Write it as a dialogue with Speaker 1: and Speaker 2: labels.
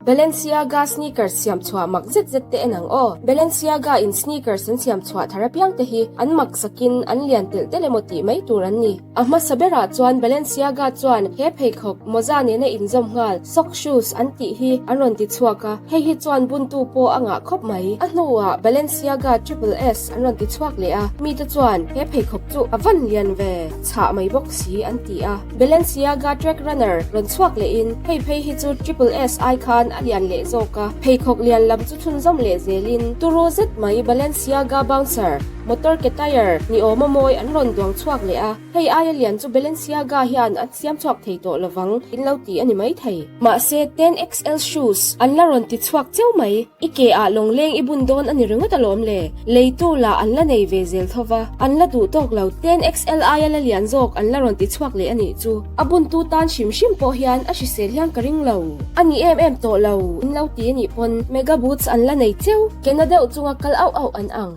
Speaker 1: Balenciaga sneakers siam chhuah mak zet zet te en ang aw. Balenciaga in sneakers an siam chhuah thar apiang te hi an mak sakin an lian telh telh emaw tih mai tur an ni. A hmasa berah chuan Balenciaga chuan he pheikhawk mawza nena inzawm nghal sock shoes an tih hi an rawn ti chhuak a, hei hi chuan buntu pawh a ngah khawp mai. A hnuah Balenciaga Triple S an rawn ti chhuak leh a, mite chuan he pheikhawk chu a van lian ve chhah mai bawk si an ti a. Balenciaga Track Runner rawn chhuak lehin hei phei hi chu Triple S ai khan a lian leh zawk a, pheikhawk lian lam chu chhunzawm leh zelin turu zet mai Balenciaga Bouncer motor ke tyre ni awma mawi an rawn duang chhuak leh a, hei aia lian chu Balenciaga hian an siam chhuak thei tawh lovang in lo ti a ni maithei. Mahse ten XL shoes an la rawn ti chhuak cheu mai, i ke ah lawngleng i bun dawn a ni ringawt alawm le, leitu lah an la nei ve zel tho va, an la duh tawk lo, ten XL aia la lian zawk an la rawn ti chhuak leh a nih chu, a buntu tan hrim hrim pawh hian a hrisel hian ka ring lo, a ni em em tawh lo in lo ti a nih pawn mega boots an la nei cheu, ke na deuh chunga kal auh auh an ang.